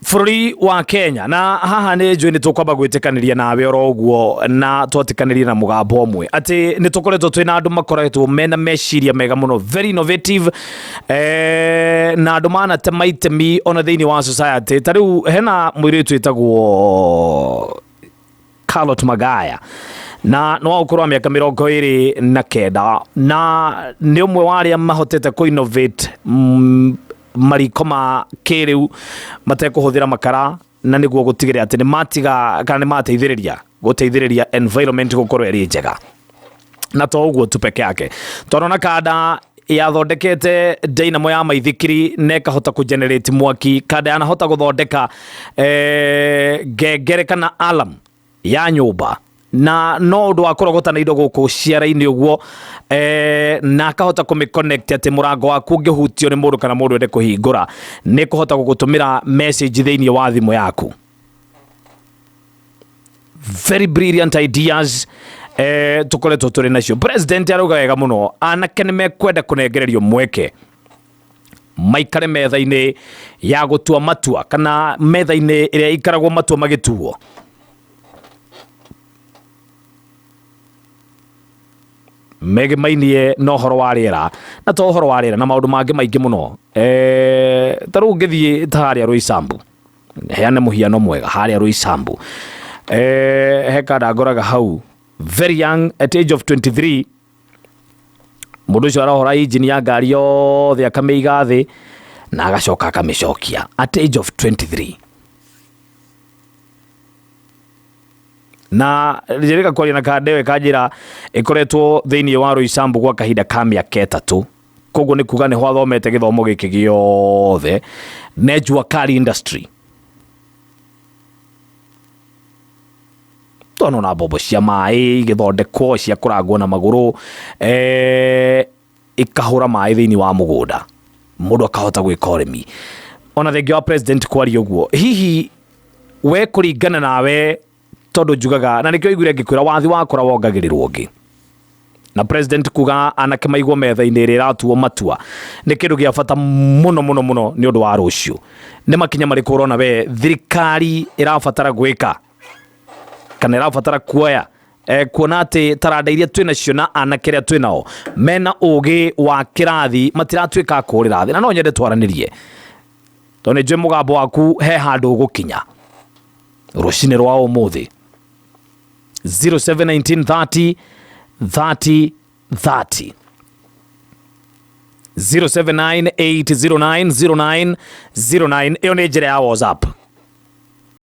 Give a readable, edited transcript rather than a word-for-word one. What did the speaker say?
Bũrũri wa Kenya, na haha nĩ njũĩ nĩ tũkwamba gwĩtĩkanĩria nawe oro ũguo, na twatĩkanĩria na mũgambo ũmwe atĩ nĩ tũkoretwo twĩna andũ makoretwo mena meciria mega mũno, very innovative, na andũ manatema itemi ona thĩinĩ wa society. Ta rĩu hena mũirĩtu wĩtagwo Carlot Magaya, na nĩ wa ũkũrũ wa mĩaka 29, na nĩ ũmwe wa arĩa mahotete kũ innovate mariko ma kĩrĩu matekũhũthĩra makara, na nĩguo gũtigĩrĩra atĩ nĩ matiga kana nĩ mateithĩrĩria gũteithĩrĩria environment gũkorwo ĩrĩ njega. Na to ũguo tu peke yake, tondũ na kanda yathondekete dynamo ya maithikiri na ĩkahota kũ generate mwaki, kanda yanahota gũthondeka ngengere kana alarm ya nyũmba, na no ũndũ wa kũrogota na indo gũkũ ciara-inĩ ũguo, na akahota kũmĩ connect atĩ mũrango waku ũngĩhutio nĩ mũndũ kana mũndũ ende kũhingũra, nĩ kũhota gũgũtũmĩra message thĩinĩ wa thimũ yaku. Very brilliant ideas tũkoretwo tũrĩ nacio. President arauga wega mũno, anake nĩ mekwenda kũnengererio mweke maikare metha-inĩ ya gũtua matua, kana metha-inĩ ĩrĩa ikaragwo matua magĩtuo. Megemainie na ũhoro wa rĩera, na to ũhoro wa rĩera, na maũndũ mangĩ maingĩ mũno. Ta rĩu ũngĩthiĩ ta harĩa Roysambu, heane mũhiano mwega, harĩa Roysambu, he kanda ngoraga hau, very young, at age of 23, mũndũ ũcio arohora injini ya ngari yothe, akamĩiga thĩ na agacoka akamĩcokia, at age of 23. Na njĩrĩga kwaria na kanda ĩyo, ĩkanjĩra ĩkoretwo thĩinĩ wa Roysambu gwa kahinda ka mĩaka 3. Koguo nĩ kuga nĩho athomete gĩthomo gĩkĩ gĩothe, ne jua kali industry. Tondũ na mbombo cia maĩ igĩthondekwo cia kũrangwo na magũrũ, ikahũra maĩ thĩinĩ wa mũgũnda, mũndũ akahota gwĩka ũrĩmi. Ona thengia wa president kwaria ũguo, hihi we kũringana nawe, tondũ njugaga na nĩkĩo iguire ngĩkwĩra wathi wakũra wongagĩrĩrwo ũngĩ, na president kuga anake maigwo metha-inĩ ĩrĩa ĩratuo matua nĩ kĩndũ gĩa bata mũno mũno mũno nĩ ũndũ wa rũciũ, nĩ makinya marĩkũ ũrona we thirikari ĩrabatara gwĩka kana ĩrabatara kuoya, kuona atĩ taranda iria twĩ nacio na anake arĩa twĩ nao mena ũgĩ wa kĩrathi matiratuĩka a kũũrĩra thĩ? Na no nyende twaranĩrie, tondũ nĩ njũĩ mũgambo waku he handũ ũgũkinya rũcinĩ rwa ũmũthĩ. 0719 30 30 30, 0798090909, ĩyo nĩ njĩra ya WhatsApp.